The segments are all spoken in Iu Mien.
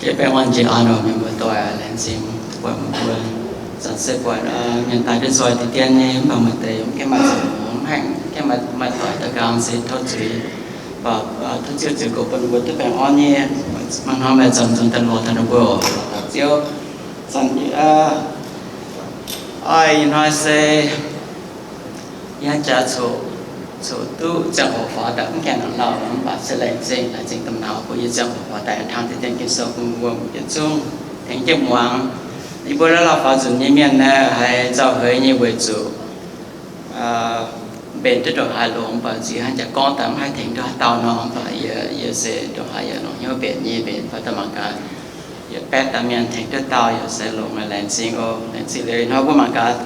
Yie baengh orn njiec aqv nor, mienh muoz-doic, laengz zingh buatc meih mbuo. Zanc se buatc mienh daaih duqv nzoih deix dien nyei, mv baac maaih deix mv gaengh maaih zoux hngongx, mv gaengh maaih doic daaih nqaang se tov zuiz, tov Ziouv ziux goux bun mbuo duqv baengh orn nyei. Maaih hnoi meih zanc nzunc daaih lorz taux ninh mbuo oc, lorz taux Ziouv. Zanc ih hnoi se yie jaax coqv, coqv duqv ziangh hoc faaux daaih mv gaengh nangc lauh, mv baac se laengz zingh, laengz zingh domh nauz bun yie ziangh hoc faaux daaih hnangv deix dien Ging-Sou bun mbuo yietc zungv tengx jienv muangx. Yie mbuo naaiv lauh faaux nzunc nyei mienh naaiv haiz nzauh heix nyei weic zuqc mbenc duqv ndongc haaix longx, mv baac ziex hnangv jaax gorngv daaih mv haih tengx duqv haaix dauh nor, mv baac yie, yie se ndongc haaix yaac longc hnyouv mbenc nyei, mbenc faaux daaih mangc gaax, yietc baeqv dauh mienh tengx duqv dauh yaac se longx, laengz zingh oc, laengz zingh liuz hnoi mbuo mangc gaax.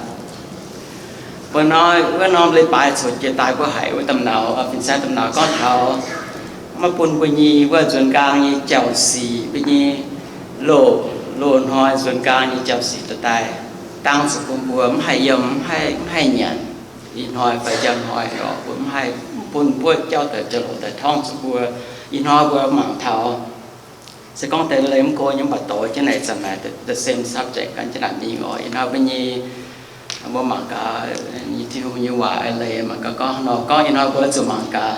Mbuo hnoi wuov norm leiz-baaix coqv jiex daaih mbuo haiz wuov domh nauz, fin-saeng domh nauz gorngv taux maiv bun mbuo nyei wuov nzuonx nqaang nyei jauv-sic, mbuo nyei loz, loz-hnoi nzuonx nqaang nyei jauv-sic daaih daaih dangv zuqc bun mbuo mv haih yiem, mv haih, mv haih nyanc. Ih hnoi fai njang hnoi oc, mbuo mv haih, mv bun mbuo jauv daaih jauv-louc daaih torngv zuqc mbuo. Ih hnoi mbuo mangc taux se gorngv deix leiz mv go nyei, mv baac doix jienv naaic zanc naaic the same subject gan jienv naaic mingh oc. Ih hnoi mbuo nyei, mbuo mangc gaax nyei Tin-Hungh nyei waac leiz mangc gaax gorngv haaix nor gorngv. Ih hnoi mbuo zuqc mangc gaax,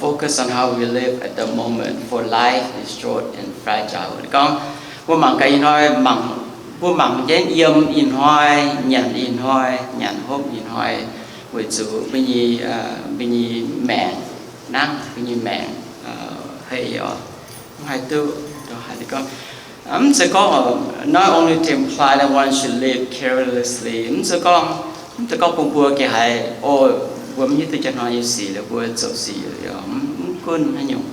focus on how we live at the moment, for life is short and fragile. Gorngv mbuo mangc gaax ih hnoi, mbuo mangc jienv yiem ih hnoi, nyanc ih hnoi, nyanc hopv ih hnoi, weic zuqc mbuo nyei, mbuo nyei maengc nangv, mbuo nyei maengc hei oc, mv haih duqv, mv zeiz gorngv, not only to imply that one should live carelessly, mv zeiz gorngv, mv zeiz gorngv bun mbuo gengh haiz, o, mbuo mv hiuv duqv njang hnoi nyei sic liuz mbuo zoux sic, mv gunv haaix nyungc,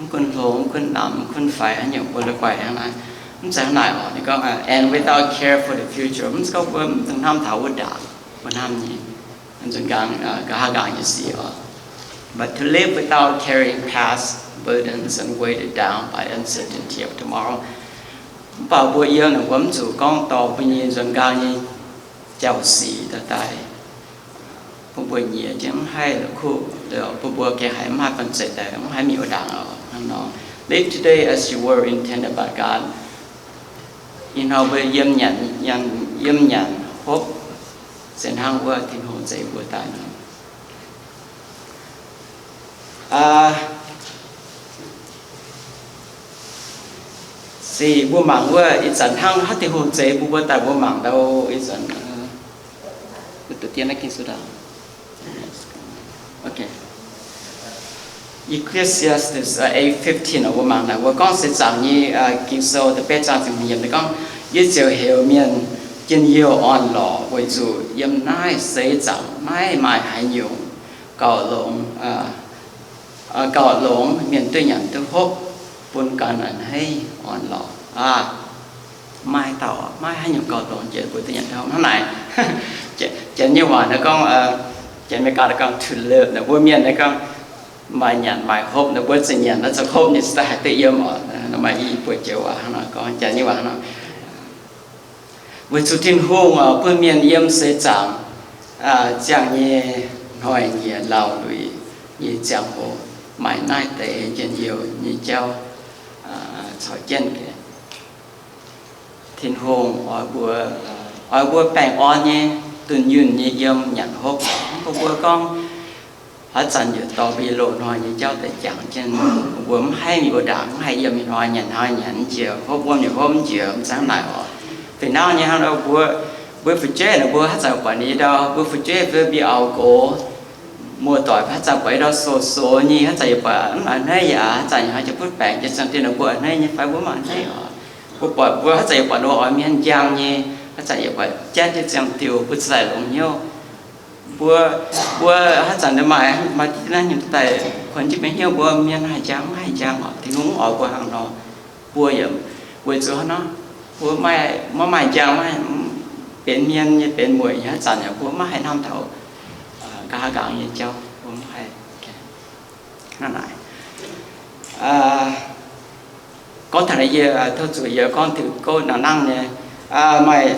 mv gunv hlo, mv gunv namx, mv gunv faix haaix nyungc, mbuo la'guaih hnangv naaiv. Mv zeiz hnangv naaic oc. Ninh gorngv, and without care for the future, mv zeiz gorngv mbuo mv dungx hnamv taux wuov ndaangc, mbuo hnamv nyei nzunc nqaang, nqa'haav nqaang nyei sic oc. But to live without carrying past burdens and weighted down by uncertainty of tomorrow. Mv baac mbuo yiem naaic mbuo mv zuqc gorngv dorh mbuo nyei nzunc nqaang nyei jauv-sic daaih daaih bun mbuo nyiex jienv mv haih la'kuqv, bun mbuo gengh haiz mv haih banh zeic daaih mv haih mingh wuov ndaangc oc. Hnangv nor, live today as you were intended by God. Ih hnoi mbuo yiem nyanc, yiem nyanc hopv se hnangv wuov Tin-Hungh zeix mbuo daaih nor. Se mbuo mangc wuov ih zanc hnangv haaix Tin-Hungh zeix mbuo, mbuo daaih mbuo mangc ndau ih zanc. Ecclesiastes eight fifteen, mbuo mangc naaic, mbuo gorngv seix zaangc nyei Ging-Sou da'betv zaang ziepc hmz yiemc gorngv, yie ziouc heuc mienh njien-youh orn-lorqc, weic zuqc yiem naaiv seix zaangc maiv maaih haaix nyungc gauh longx, gauh longx mienh duqv nyanc duqv hopv, bun ganh a'hneiv orn-lorqc aqv. Maiv dauh, maiv haaix nyungc gauh longx jiex mbuo duqv nyanc duqv hopv hnangv naaic. Janx nyei waac naaiv gorngv, Janx mienh gaax gorngv to live, mbuo mienh naaiv gorngv maaih nyanc maaih hopv, mbuo zuqc nyanc naaiv zuqc hopv ninh se daaih haih duqv yiem oc. Maaih i buoz joux waac hnangv nor gorngv, Janx nyei waac hnangv nor. Weic zuqc Tin-Hungh bun mienh yiem seix zaangc ziangh nyei hnoi-nyieqc lauh luic nyei ziangh hoc maaih naaiv deix njien-youh nyei jauv caux jienv. Tin-Hungh oix mbuo, oix mbuo baengh orn nyei, dunh yunh nyei yiem nyanc hopv. Mv baac mbuo gorngv haaix zanc yietc dorh mbuo loz-hnoi nyei jauv daaih jangx jienv, mbuo mv haih mingh wuov ndaangc, mv haih yiem ih hnoi nyanc hnoi nyanc njiec, hopv wuom nyanc hopv njiec, mv zeiz hnangv naaic oc. Fih hnangv nyei hnangv nor mbuo, mbuo fu'jueiv naaic mbuo haaix zanc buatc ninh ndau, mbuo fu'jueiv mbuo mbiauz gox, muoz-doic haaix zanc buatc ndau sox-sox nyei, haaix zanc yaac buatc mv a'hneiv yaac, haaix zanc yaac haiz jiex butv baengc jiex ziangh diuh nor mbuo a'hneiv nyei fai mbuo mv a'hneiv oc. Mbuo buatc mbuo haaix zanc yaac buatc ninh oix mienh njang nyei, haaix zanc yaac buatc jatv jiex ziangh diuh, mbuo za'gengh longx hnyouv. Mbuo, mbuo haaix zanc maaih, maaih naaiv nyungc daaih kuonx jienv mbuo hnyouv mbuo mienh haih njang mv haih njang oc. Tin-Hungh mv oix mbuo hnangv nor. Mbuo yaac weic zuqc hnangv nor, mbuo maiv maaih njang, maiv benx mienh nyei benx mueic nyei haaix zanc yaac mbuo maiv haih hnamv taux nqa'haav nqaang nyei jauv, mbuo mv haih hnangv naaic. Gorngv taux naaic yie tov zuqc yie gorngv diuc gouv nangh nangh nyei. Maaih,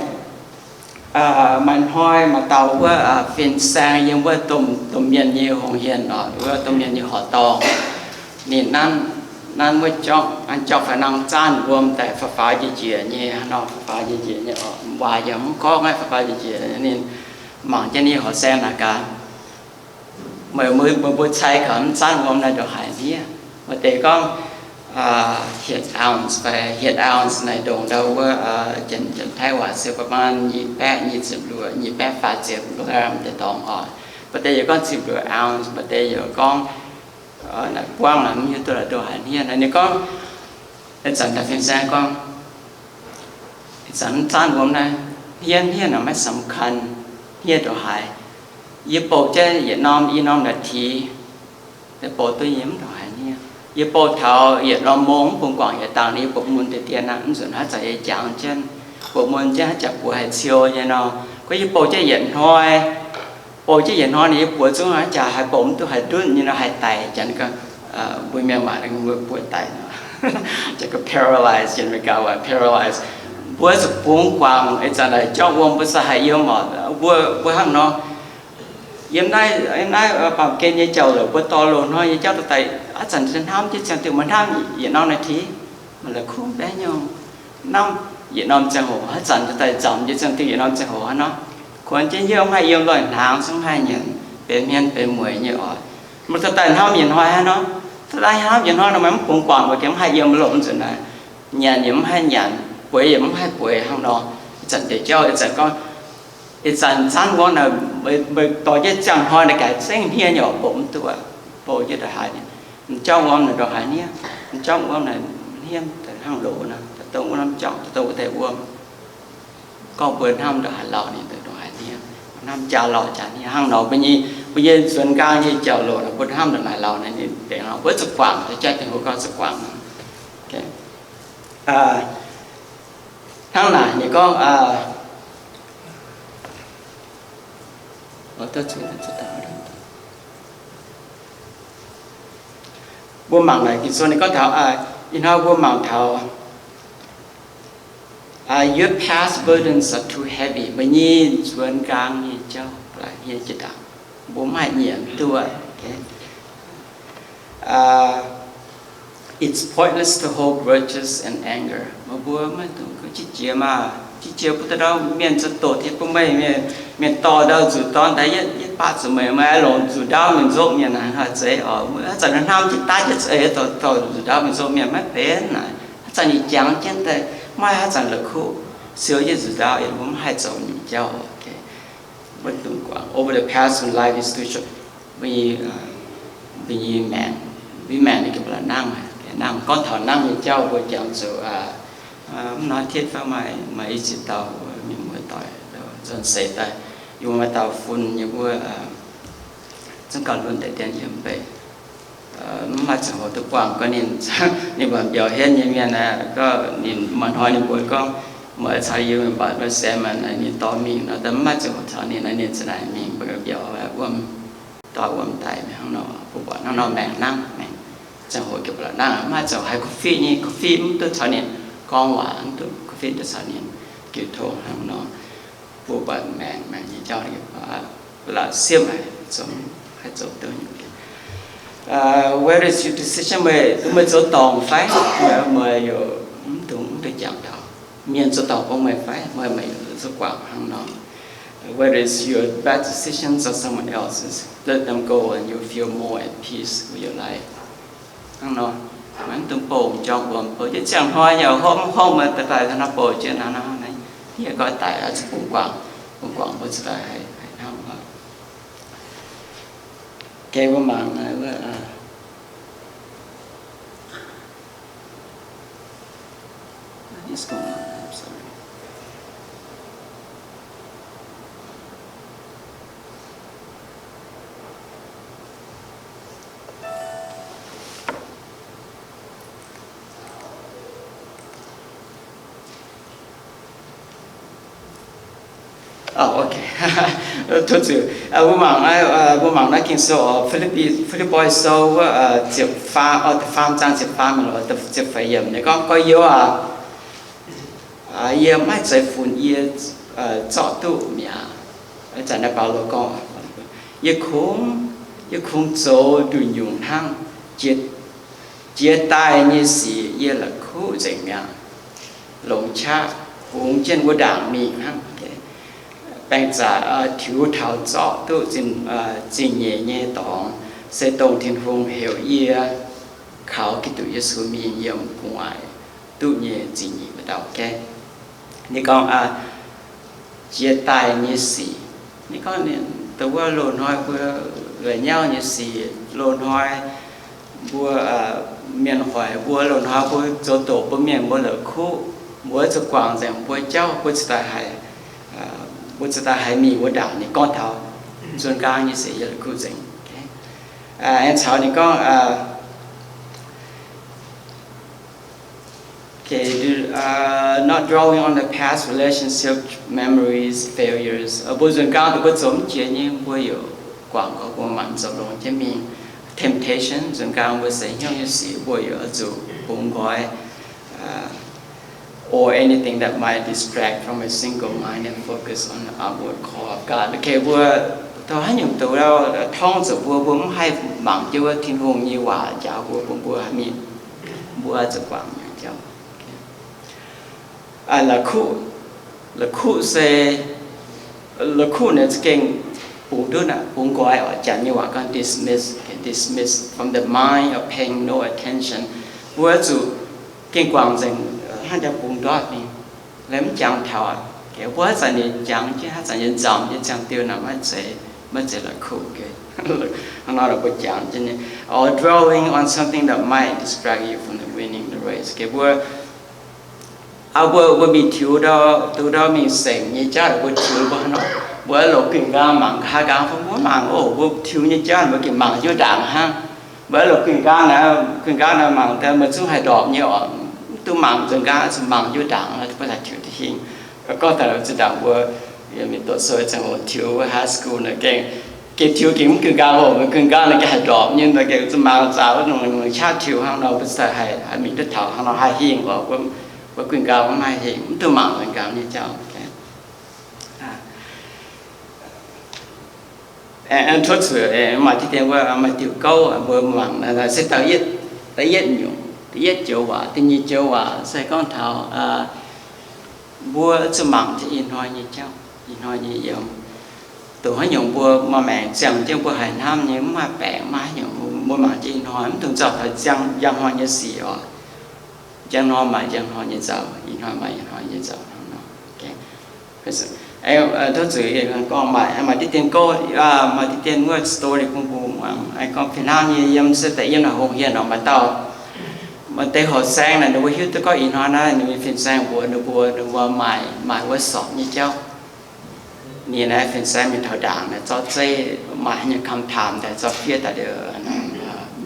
maaih hnoi maaih dauh wuov fin-saeng yiem wuov domh, domh mienh nyei hungh hienh oc, wuov domh mienh nyei horqc dorngh. Ninh nanv, Nanv wuov jauv, an jauv fai nangv zaanv wuom daaih faaux faaux njiec njiec nyei, nor faaux faaux njiec njiec nyei oc. Waac yaac mv gorngv naaiv faaux faaux njiec njiec, ninh mangc jienv ninh horqc saeng naaic gaax, meih, meih mbuo cai gaax mv zaanv wuom naaiv ndongc haaix hniev. Maaih deix gorngv hietc ounce fai hietc ounce naaic ndongc ndau wuov, Janx-Taiv waac se ประมาณ nyic baeqv nyic ziepc luoqc, nyic baeqv faah ziepc gram deix dorngx oc. Maaih deix yaac gorngv ziepc luoqc ounce, maaih deix yaac gorngv naaic buangv naaic mv hiuv duqv laaix ndongc haaix hniev naaic. Ninh gorngv, ih zanc da'fin saeng gorngv, ih zanc mv zaanv wuom naaiv hniev hniev naaic maiv สำคัญ hniev ndongc haaix. Yie bouh jienv yietc norm i norm นาที, bouh duqv nyei mv ndongc haaix hniev. Yie bouh taux yietc norm โมง mv bungx guangc yietc dangh, yie buatc mun deix dien aqv. Mv nzunc haaix zanc yie jangx jienv, buatc mun jienv haaix zanc buoz haiz ciou nyei nor. Gorngv yie bouh jienv yietc hnoi, bouh jienv yietc hnoi ninh yie buoz zungv haaix zanc haiz bouh mv duqv, haiz ndutv nyei nor, haiz daic. Janx gorngv, mbuo mienh waac mbuo buoz daic nor, janx gorngv paralyze, janx America waac paralyze. Mbuo zuqc bungx guangc, ih zanc naaic jauv wuom mbuo se haiz yiem oc. Mbuo, mbuo hnangv nor, yiem naaiv, yiem naaiv baamh gen nyei jauv-louc, mbuo dorh loz-hnoi nyei jauv daaih, haaix zanc hnamv jienv ziangh diuh, maiv hnamv yietc norm นาที, maaih la'kuqv baeqv nyungc. Hnamv yietc norm ziangh hoc, haaix zanc daaih nzamc jienv ziangh diuh yietc norm ziangh hoc hnangv nor. Kuonx jienv hnyouv mv haih yiem, lorh hnaangx zungv mv haih nyanc, benx hmien benx mueic nyei oc. Mv daaih hnamv yietc hnoi hnangv nor, daaih hnamv yietc hnoi nor, meih mv bungx guangc, meih gengh mv haih yiem loh, mv nzunc naaic. Nyanc yaac mv haih nyanc, bueix yaac mv haih bueix hnangv nor. Ih zanc deix jauv, ih zanc gorngv, ih zanc zaanv wuom naaic, meih dorh jienv ziangh hnoi naaic gaax zengv hniev nyei oc, bouh mv duqv, bouh jienv ndongc haaix. M'jauv wuom naaic ndongc haaix hniev, m'jauv wuom naaic hniev daaih hnangv loz nor, daaih dongh wuov norm jauv, daaih dongh wuov deix wuom. Gorngv mbuo hnamv ndongc haaix lauh ninh daaih ndongc haaix hniev, hnamv jaa lauh jaa hniev hnangv nor. Mbuo nyei, mbuo nyei nzuonx nqaang nyei jauv-louc naaic, mbuo hnamv ndongc haaix lauh naaiv ninh dengx nor, mbuo zuqc guangc, jaax Tin-Hungh gorngv zuqc guangc. Hnangv naaic ninh gorngv, mbuo mangc naaic Ging-Sou ninh gorngv taux, ih hnoi mbuo mangc taux, your past burdens are too heavy. Meih nyei nzuonx nqaang nyei jauv laaix hniev jiex ndaangc, mbuo mv haih nyiemc duqv. It's pointless to hold grudges and anger. Meih mbuo maiv dungx gorngv jiex jiex maah, jiex jiex bun dauh ndau mienh zoux doqc tengx bun meih, mienh dorh ndau nzuqc dorn daaih, yie baac zuqc meih, meih longc nzuqc ndaauv mingh nzopv mienh naaic, haaix zeiz oc. Haaix zanc hnamv jienv daaih jienv zuqc, dorh nzuqc ndaauv mingh nzopv mienh maiv benx naaic. Haaix zanc ninh jangx jienv daaih, maiv haaix zanc la'kuqv siou jienv nzuqc ndaauv, mbuo mv haih zoux nyei jauv. Maiv dungx guangc. Over the past when life is too short. Mbuo nyei, mbuo nyei maengc, mbuo maengc ninh gengh ba'laqc nangh, nangh. Gorngv taux nangh nyei jauv mbuo jangx zuqc, mv norm tietv fai maaih, maaih i ziex dauh mienh muoz-doic nzuonx seix daaih, yie mbuo maaih dauh fun nyei mbuo zungv gauh lunx deix dien yiem mv baac mv maaih ziangh hoc duqv buangh. Gorngv ninh, ninh mbuo mbiauz henv nyei mienh aeqv, gorngv ninh maaih hnoi ninh mbuo gorngv, meih caux yie mingh mbatc mbuo Simon, ninh dorh mingh nor, mv maaih ziangh hoc caux ninh, ninh za'naaic mingh mbuo mbiauz wuom, dorh wuom daaih hnangv nor, mbuo buatc hnangv nor maengc nangh, maengc ziangh hoc gengh ba'laqc nangh, mv maaih ziangh hoc haih kuv fiqv nyei, kuv fiqv mv duqv caux ninh gorngv waac, mv duqv kuv fiqv duqv caux ninh jiu tong hnangv nor. Mbuo buatc maengc, maengc nyei jauv ninh ba'laqc siepv haic, zungv haih zoux duqv nyungc. Whether it's your decision, meih, meih zoux dorngc fai, meih, meih yaac mv dungx, mv dungx jangx taux mienh zoux dorngc bun meih fai, meih, meih yaac zuqc guangc hnangv nor. Whether it's your bad decisions or someone else's, let them go and you'll feel more at peace with your life. Hnangv nor, maiv dungx bouh m'jormh wuom, bouh jienv ziangh hnoi nyei, hopv hopv meih daaih daaih hnangv nor bouh jienv hnangv nor, yie gorngv daic oix zuqc bungx guangc, bungx guangc mbuo zuqc daaih haiz hnangv nor. Geh mbuo mangc, Mbuo mangc, mbuo mangc naaiv Ging-Sou, Fi^lipv, Fi^lipv Sou wuov ziepc faam, da'faam zaang ziepc faam, ziepc feix yiemc, ninh gorngv, Gorx-youz aac, yie maiv zeiz funx yie zorqv duqv mi'aqv. Ih zanc naaiv Baulo gorngv, Yie kungx, yie kungx zoux nduqc nyungc hnangv, jiex Jiex daaih nyei sic yie la'kuqv nzengc mi'aqv. Longc qaqv bungx jienv wuov ndaangc mingh hnangv. Baeng zaqc tiux taux zorqv duqv zingh nyeic nyei dorngx, se dongh Tin-Hungh heuc yie kaux Giduc Yesu mingh yiem gu'nguaaic duqv nyei zingh nyeic wuov dauh. Ninh gorngv jiex daaih nyei sic, ninh gorngv dongh wuov loz-hnoi mbuo la'nyauv nyei sic, loz-hnoi mbuo mienh hoic mbuo, loz-hnoi mbuo zoux doqc mbuo mienh, mbuo la'kuqv, mbuo zuqc guangc nzengc mbuo jauv, mbuo zuqc daaih haiz, mbuo zuqc daaih haiz mingh wuov ndaangc. Ninh gorngv taux nzuonx nqaang nyei sic yie la'kuqv nzengc. Aengx caux ninh gorngv, not dwelling on the past, relationship, memories, failures. Mbuo nzuonx nqaang dongh mbuo zoux mv jiex nyei, mbuo yaac guangc gorx, mbuo mangc zoux longx jienv mingh. Temptation, nzuonx nqaang mbuo seix hnyouv nyei sic mbuo yaac oix zuqc bungx nqoi, or anything that might distract from a single-minded focus on the outward call of God. Okay, mbuo taux haaix nyungc douz torngv zuqc mbuo, mbuo mv haih mangc jienv wuov Tin-Hungh nyei waac njaaux mbuo, bun mbuo mingh, mbuo zuqc guangc nyei jauv. La'kuqv, la'kuqv se, la'kuqv naaic za'gengh bungx ndutv aqv, bungx nqoi oc. Janx nyei waac gorngv dismiss, dismiss from the mind or paying no attention. Mbuo zuqc gengh guangc nzengc hnangv jaa bungx ndortv mingh, mv jangx taux aqv. Mbuo haaix zanc nyei jangx jienv, haaix zanc nyei nzamc nyei ziangh diuh naaic maiv zeiz, maiv zeiz la'kuqv. Hnangv nor mbuo jangx jienv nyei, or dwelling on something that might distract you from the winning the race. Mbuo, mbuo, mbuo mingh tiux ndau, tiux ndau mingh sengc nyei jauv, mbuo tiux mbuo hnangv nor, mbuo longc guinh nqaang mangc nqa'haav nqaang fai mbuo mangc oc, mbuo tiux nyei jauv mbuo gengh mangc jienv ndaangc hnangv. Mbuo longc guinh nqaang naaic, guinh nqaang naaic mangc daaih meih zungv haih ndorpc nyei oc. Mv duqv mangc nzuonx nqaang, zuqc mangc jienv ndaangc, mbuo haih tiux da'hingh. Gorngv taux zinh ndaangc mbuo mienh doqc sou ziangh hoc tiux wuov high school naaic gengh, gengh tiux gengh mv guinh nqaang oc, guinh nqaang naaic gengh haih ndorpc nyei, gengh zuqc mangc zaqc wuov nongc qaqv tiux hnangv nor, mbuo ziouc haih, haih mingh duqv taux hnangv nor haih hingh oc. Mbuo guinh nqaang mv haih hingh, mv duqv mangc nzuonx nqaang nyei jauv. Tov zuqc maaih diqv dien mbuo maaih diuh gouv mbuo mangc se da'yietv nyungc, da'yietv joux waac. Da'nyeic joux waac se gorngv taux mbuo zuqc mangc jienv ih hnoi nyei jauv, ih hnoi nyei yiem, dongh haaix nyungc mbuo maaih maengc ziangh jienv mbuo haiz hnamv nyei, mv maaih baengc, mv maaih haaix nyungc, mbuo mangc jienv ih hnoi, mv dungx nzauh taux njang hnoi nyei sic oc. Njang hnoi maaih njang hnoi nyei nzauh, ih hnoi maaih ih hnoi nyei nzauh hnangv nor. Tov zuqc gorngv maaih, maaih diqv dien gouv, maaih diqv dien wuov story bun mbuo muangx. Gorngv fih hnangv nyei yiem se daaih yiem naaic hungh hieh nor maaih dauh, maaih deix horqc saeng naaic ninh mbuo hiuv duqv gorngv ih hnoi naaiv ninh mbuo fin-saeng mbuox ninh mbuo, ninh mbuo maaih, maaih wuov sorpc nyei jauv. Ninh naaiv fin-saeng mingh taux ndaangc naaic zorqv zeiv, maaih haaix nyungc คำถาม daaih zorqv fiev daaih liuz,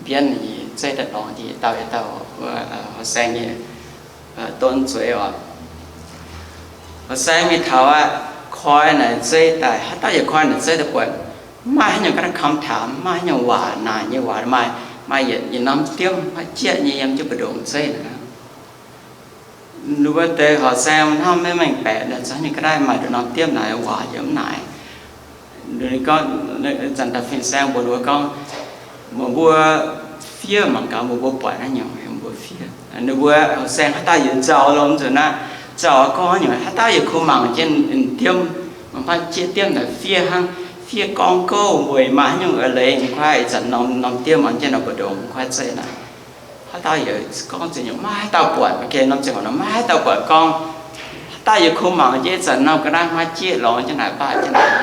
mbienv nyei zeiv daaih dorngx jiex dauh yietc dauh horqc saeng nyei donv zueiz oc. Horqc saeng mingh taux aqv, koi naaic zeiv daaih, haaix dauh yietc koi naaic zeiv daaih buatc, mv maaih haaix nyungc ga'naaiv คำถาม, mv maaih haaix nyungc waac naaic nyei waac, maaih, maaih yietc norm diemv maiv jieqv nyei yiem jienv mbu'ndongx zeiv naaic. Ninh mbuo deix horqc saeng hnamv maiv mengh baeqc, zuqc haaix nyungc ga'naaiv maaih nduqc norm diemv naaic waac yiem mv naaic. Zanc daaih fin-saeng mbuox ninh mbuo gorngv, meih mbuo fiev mangc gaax meih mbuo buatc haaix nyungc, mbuo fiev. Ninh mbuo horqc saeng haaix dauh yietc nzauh lomh nzunc aqv, nzauh gorngv haaix nyungc, haaix dauh yietc kungx mangc jienv diemv, mangc baav jieqv diemv naaic fiev hnangv, fiev gorngv gouv weic maaih haaix nyungc eix leiz, mv kuaaiv ih zanc norm, norm diemv mangc jienv norm mbu'ndongx mv kuaaiv zeiv naaic. Haaix dauh yietc gorngv ziex nyungc, maiv haaix dauh buatc. Ok, norm ziangh hoc nor maiv haaix dauh buatc gorngv, haaix dauh yietc kungx mangc jienv ih zanc norm ga'naaiv maiv jieqv lorngx jienv naaic baav jienv naaic,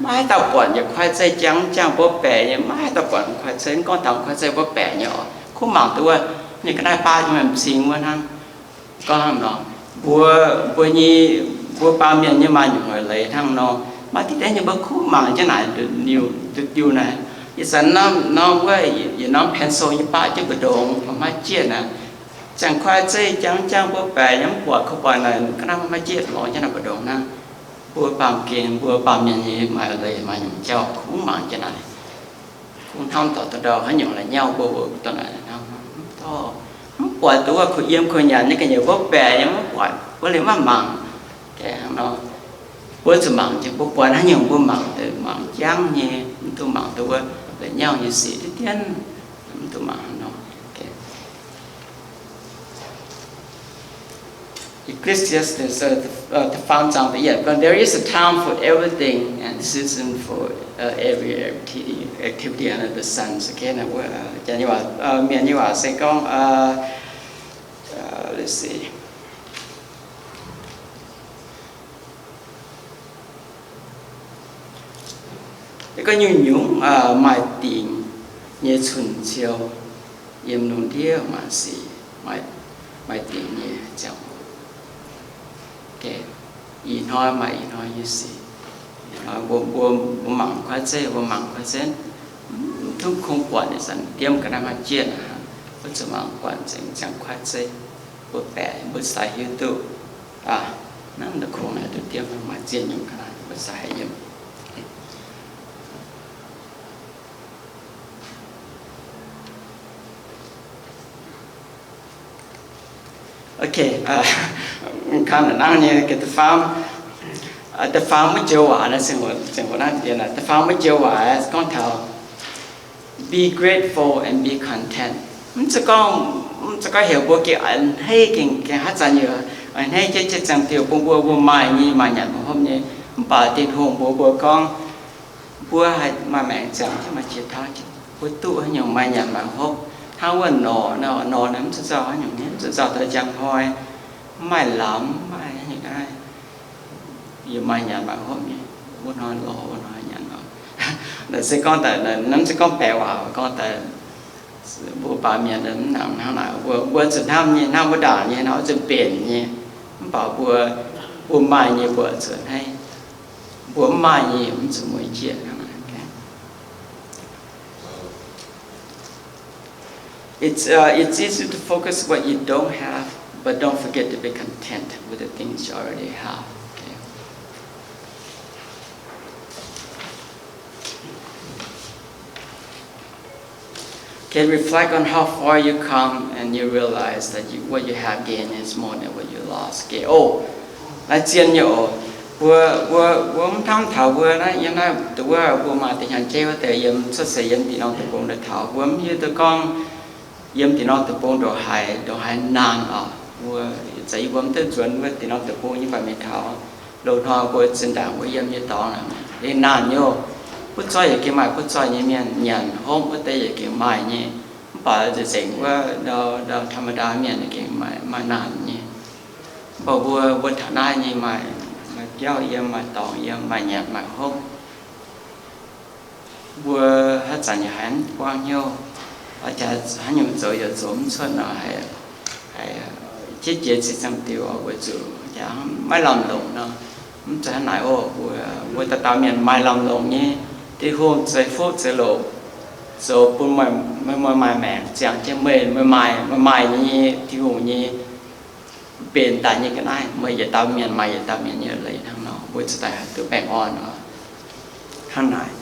maiv haaix dauh buatc yietc kuaaiv zeiv jangv jangv mbuov baeqc nyei, maiv haaix dauh buatc kuaaiv zeiv, mv gorngv taux kuaaiv zeiv mbuov baeqc nyei oc. Kungx mangc duqv wuov, ninh ga'naaiv baav nyei m'zing wuov hnangv. Gorngv nor, mbuo, mbuo nyei, mbuo baamh mienh nyei maaih nyungc eix leiz hnangv nor, maaih diqv deix nyei mbuo kungx mangc jienv naaic, diuh naaic, ih zanc norm, norm wuov yietc norm pencil nyei baav jienv mbu'ndongx maiv jieqv naaic, ziangh kuaaiv zeiv jangv jangv mbuov baeqc nyei mv buatc, kungx buatc naaic ga'naaiv maiv jieqv lorngx jienv naaic mbu'ndongx hnangv. Mbuo baamh gen, mbuo baamh mienh nyei maaih eix leiz maaih nyungc jauv kungx mangc jienv naaic. Kungx hnamv dorh ndau haaix nyungc la'nyauv mbuo, mbuo dorh naaic hnamv, mv buatc duqv wuov kuh yiem kuh nyanc nyei ga'nyiec mbuov baeqc nyei mv buatc, mbuo liemh maiv mangc. Hnangv nor, mbuo zuqc mangc jienv, mbuo buatc haaix nyungc mbuo mangc, mangc jangv nyei, mv dungx mangc duqv wuov la'nyauv nyei sic diqv dienv, mv dungx mangc hnangv nor. Ecclesiastes, uh, the, uh, the farm zang the yet, but there is a time for everything and season for, uh, every activity, activity under the sun. Okay, now, uh, Janx nyei waac, uh, Mienh nyei waac se gorngv, uh, uh, let's see. Yie gorngv nyungc-nyungc maaih dingc nyei cun-ciou, yiem lungh ndiev maaih sic, maaih, maaih dingc nyei ziangh hoc. Ih hnoi maaih ih hnoi nyei sic. Ih hnoi mbuo, mbuo, mbuo mangc kuaaiv zeiv, mbuo mangc kuaaiv zeiv, mv duqv kungx buatc ih zanc diemv ga'naaiv maaih jienv aqv. Mbuo zuqc mangc buatc nzengc ziangh kuaaiv zeiv, mbuo baeqc mbuo sai hiuv duqv, aa, naaiv deix kungx naaiv duqv diemv maaih zienh nyungc ga'naaiv mbuo sai haic yiem. Okay, kang naaiv nyei da'faam, da'faam wuov joux waac naaiv, da'faam wuov joux waac gorngv taux be grateful and be content. Mv zeiz gorngv, mv zeiz gorngv heuc mbuo gengh a'hneiv, gengh, gengh haaix zanc yaac a'hneiv jienv, jienv ziangh diuh bun mbuo, mbuo maaih nyei, maaih nyanc maaih hopv nyei. Mv baac Tin-Hungh mbuox mbuo gorngv, mbuo haih maaih maengc ziangh jienv, maaih qiex tauv jienv, mbuo duqv haaix nyungc maaih nyanc maaih hopv. Hnangv wuov norqc, norqc naaiv mv zuqc nzauh haaix nyungc nyei, mv zuqc nzauh taux njang hnoi, mv maaih lamz, mv maaih haaix nyungc, yie maaih nyanc maaih hopv nyei, wuov hnoi lorz wuov hnoi nyanc lorz. Naaiv se gorngv daaih, naaiv se gorngv baeqc waac gorngv daaih, mbuo baamh mienh mv nangc hnangv naaic. Mbuo, mbuo zuqc hnamv nyei, hnamv wuov ndaangc nyei, hnamv zuqc mbenc nyei. Mv baac mbuo, mbuo maaih nyei mbuo zuqc a'hneiv, mbuo mv maaih nyei mv zuqc mueiz jieqv hnangv naaic. It's, uh, it's easy to focus what you don't have, but don't forget to be content with the things you already have. Okay. Okay, reflect on how far you come and you realize that you, what you have gained is more than what you lost. Okay, oh, naaiv zien nyei oc. Mbuo, mbuo, mbuo mv hnamv taux mbuo naaiv, yiem naaiv wuov mbuo maaih deix hnyangx-jeiv wuov deix yiem cuotv seix yiem dih norm deic-bung daaih taux, mbuo mv hiuv duqv gorngv yiem dih norm deic-bung ndongc haaix, ndongc haaix naanc oc. Mbuo, za'gengh mbuo mv duqv nzuonx wuov dih norm deic-bung nyei baamh mienh taux loz-hnoi mbuo zinh ndaangc mbuo yiem nyei dorngx naaic, naanc nyei oc. Butv zoih yaac gengh maaih butv zoih nyei mienh, nyanc hopv wuov deix yaac gengh maaih nyei. Mv baac nzengc wuov ndau, ndau ธรรมดา mienh yaac gengh maaih, maaih naanc nyei. Mv baac mbuo, mbuo taux naaiv nyei maaih, maaih biauv yiem, maaih dorngx yiem, maaih nyanc maaih hopv. Mbuo haaix zanc yaac haiz mv buangv hnyouv, jaax haaix nyungc zoux yaac zoux mv cuotv nor, haiz, haiz jieqv jiez cing ziangh diuh weic zuqc jaax maiv lamh longc nor. Mv zeiz hnangv naaic oc. Mbuo, mbuo dauh dauh mienh maaih lamh longc nyei. Tin-Hungh zeix fuqv zeix loc zoux bun meih, meih maaih maengc ziangh jienv meih, meih maaih, meih maaih nyei Tin-Hungh nyei mbenc daaih nyei ga'naaiv. Meih yietc dauh mienh maaih yietc dauh mienh nyei leiz hnangv nor, mbuo ziouc daaih haih duqv baengh orn oc. Hnangv naaic,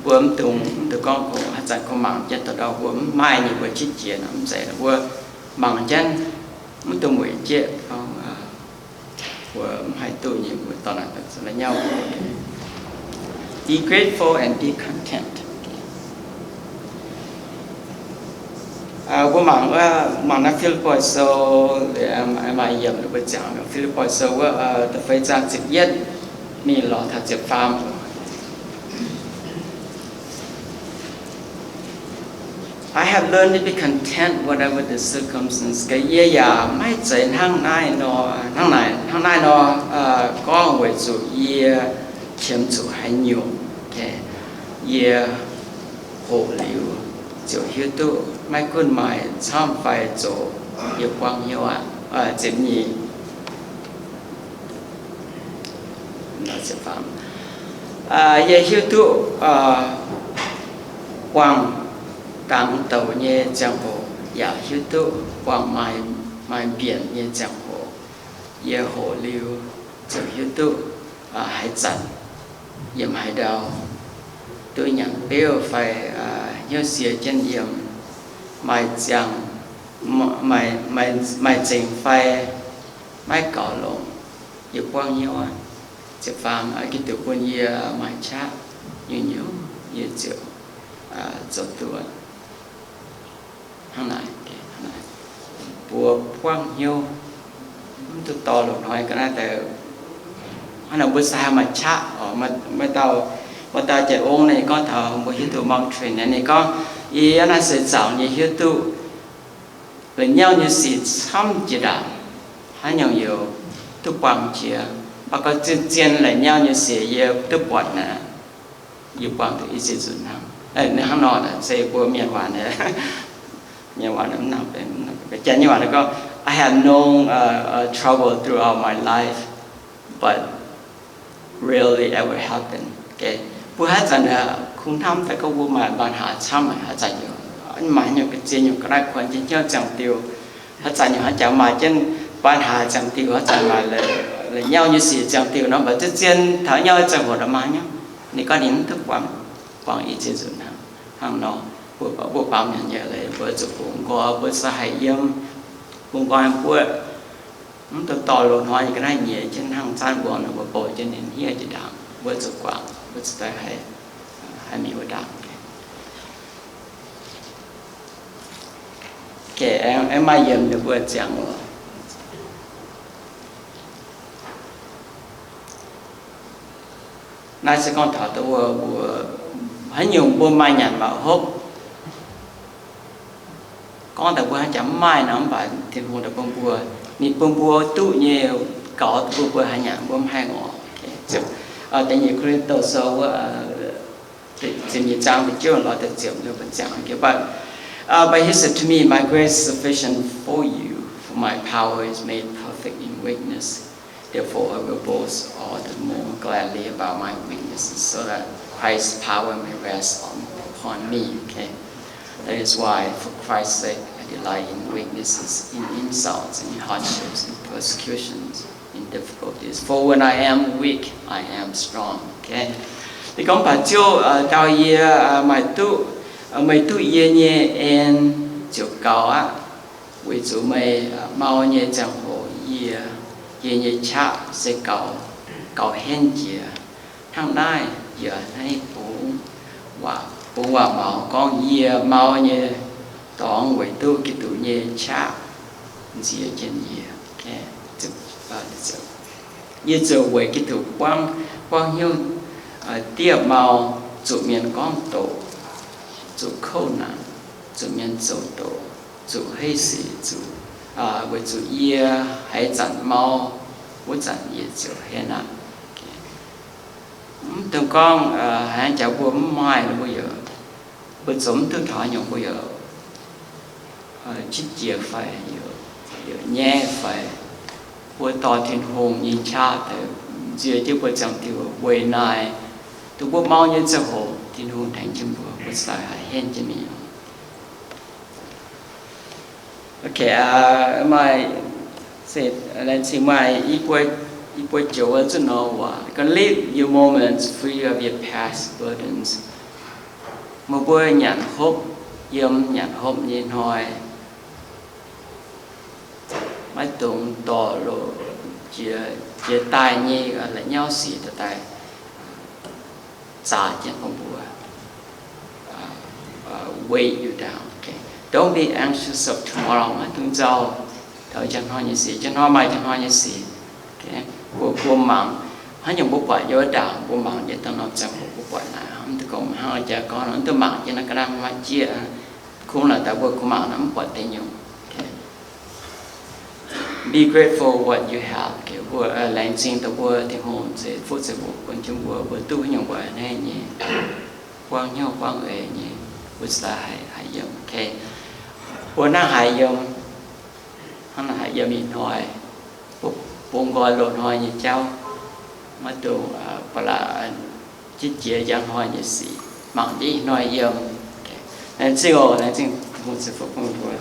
mbuo mv dungx, mv dungx gorngv kungx haaix zanc kungx mangc jienv dorh ndau mbuo mv maaih nyei mbuo jieqv jiez nor, mv zeiz. Mbuo mangc jienv mv dungx mueic jieqv gorngv mbuo mv haih duqv nyei, mbuo dorh naaic la'nyauv. Be grateful and be content. Mbuo mangc, mangc naaiv Filipoi Sou, maaih yiemc mbuo ziangx Filipoi Sou wuov da'feix zaang ziepc yietv mingh lorz taux ziepc faam. I have learned to be content whatever the circumstance. Yie yaac maiv zeiz hnangv naaiv nor, hnangv naaic, hnangv naaiv nor gorngv weic zuqc yie qiemx zuqc haaix nyungc, yie hoqc liuz ziouc hiuv duqv maiv gunv maaih camv fai zoqc, yie buangv hnyouv aqv. Ziepc nyeic. Yie hiuv duqv buangh dangx douc nyei ziangh hoc yaac hiuv duqv buangh maaih, maaih mbienc nyei ziangh hoc. Yie hoqc liuz ziouc hiuv duqv haaix zanc yiem haaix ndau duqv nyanc beuv fai hnyouv sie jienv yiem, maaih ziangh, maaih zengc fai maiv gaux longc, yie buangv hnyouv aqv. Ziepc faam, Giduc bun yie maaih qaqv nyungc-nyungc yie ziouc zoux duqv. Hnangv naaic, mbuo buangv hnyouv, mv duqv dorh loz-hnoi ga'naaiv daaih, hnangv naaic mbuo se haih maaih qaqv oc. Maaih dauh, maaih dauh janx-ong ninh gorngv taux mbuo hiuv duqv Mark Twain naaic, ninh gorngv, yie naaiv seix zaangc yie hiuv duqv la'nyauv nyei sic camv jiex ndaangc, haaix nyungc yie duqv buangh jiex, mv baac gorngv zien-zien la'nyauv nyei sic yie duqv buatc naaic, yie buangh duqv i ziex nzunc hnangv. Hnangv nor se mbuo mienh waac, mienh waac, janx nyei waac gorngv, I have known trouble throughout my life, but rarely ever happen. Mbuo haaix zanc kungx hnamv daaih gorngv mbuo maaih ปัญหา camv haaix zanc, maaih haaix nyungc ga'zien nyungc ga'naaiv kuonx jienv hnyouv ziangh diuh, haaix zanc nyungc haaix jaax maaih jienv ปัญหา ziangh diuh, haaix zanc maaih la'nyauv nyei sic ziangh diuh nor, mv baac zien-zien taux nyauv ziangh hoc nor maaih nyauv, ninh gorngv ninh mv duqv buangh, buangh i ziex nzunc hnangv. Hnangv nor, mbuo, mbuo baamh mienh nyei leiz mbuo zuqc bungx nqoi, mbuo se haih yiem, bungx nqoi mbuo mv duqv dorh loz-hnoi nyei ga'naaiv nyiex jienv hnangv zaanv mbuo nor, mbuo bouh jienv ninh hniev jiex ndaangc, mbuo zuqc guangc, mbuo zuqc daaih haih, haih mingh wuov ndaangc. Aengx maaih yiemc ninh mbuo ziangx oc. Naaiv se gorngv taux dongh wuov mbuo haaix nyungc mbuo maaih nyanc maaih hopv. Gorngv daaih mbuo haaix jaax mv maaih nor, mv baac Tin-Hungh daaih bun mbuo, ninh bun mbuo duqv nyei gaux, mbuo, mbuo haih nyanc, mbuo mv haih ngorc. Da'nyeic Ko^lin^to sou wuov ziepc nyeic zaang da'juov lorz da'ziepc, mbuo ziangh, but, but he said to me, my grace is sufficient for you, for my power is made perfect in weakness. Therefore I will boast all the more gladly about my weaknesses, so that Christ's power may rest on, upon me. Okay? That is why, for Christ's sake, I delight in weaknesses, in insults, in hardships, in persecutions, in difficulties. For when I am weak, I am strong. Okay? Ninh gorngv, Baac Ziouv dau yie, Meih duqv, meih duqv yie nyei en ziouc gaux aqv, weic zuqc meih mau nyei ziangh hoc yie, yie nyei qaqv se gaux, gaux henv jiex. Hnangv naaiv yie hnangv bungx waac, bungx waac-maux gorngv, Yie mau nyei dorngx weic duqv Giduc nyei qaqv nziex jienv yie. Yie ziouc weic Giduc buangv, buangv hnyouv diev mau, zuqc mienh gorngv doqc, zuqc kouv naanc, zuqc mienh zoux doqc, zuqc hei sic, zuqc, weic zuqc yie haaix zanc mau, wuov zanc yie ziouc henv aqv. Mv dungx gorngv haaix jaax mbuo mv maaih, mbuo yaac, mbuo zoux mv duqv taux nyungc, mbuo yaac jitv jiex fai, yaac nyaiv fai, mbuo dorh Tin-Hungh nyei qaqv daaih nzie jienv mbuo ziangh diuh weic naaic, dongh mbuo mau nyei ziangh hoc Tin-Hungh tengx jienv mbuo, mbuo sai haih henv jienv mingh. Okay, maaih, se, laengz zingh maaih i buo, i buo joux wuov zunv nor waac, gonna leave your moments free of your past burdens. Meih mbuo nyanc hopv, yiem nyanc hopv nyei hnoi, maiv dungx dorh loz-jiex, jiex daaih nyei la'nyauv sic daaih zaax jienv bun mbuo, weight you down. Don't be anxious of tomorrow. Maiv dungx nzauh taux njang hnoi nyei sic. Njang hnoi maaih njang hnoi nyei sic. Mbuo, mbuo mangc haaix nyungc mbuo buatc nyei wuov ndaangc, mbuo mangc nyei dangh norm ziangh hoc mbuo buatc naaic, mv dungx gorngv hnangv jaax gorngv mv dungx mangc jienv naaiv ga'naaiv maiv jieqv, kungx naaic daaih mbuo kungx mangc naaiv mv buatc deix nyungc. Be grateful what you have. Mbuo laengz zingh daaih mbuo Tin-Hungh ceix fuqv ceix muc bun jienv mbuo, mbuo duqv haaix nyungc mbuo a'hneiv nyei, buangv hnyouv buangv eix nyei, mbuo cingx daaih haih yiem. Mbuo hnangv haaix yiem, hnangv naaic haaix yiem ih hnoi, bungx nqoi loz-hnoi nyei jauv, maiv dungx ba'laqc jitv jiex njang hnoi nyei sic, mangc jienv ih hnoi yiem. Laengz zingh oc, laengz zingh Tin-Hungh ceix fuqv bun mbuo.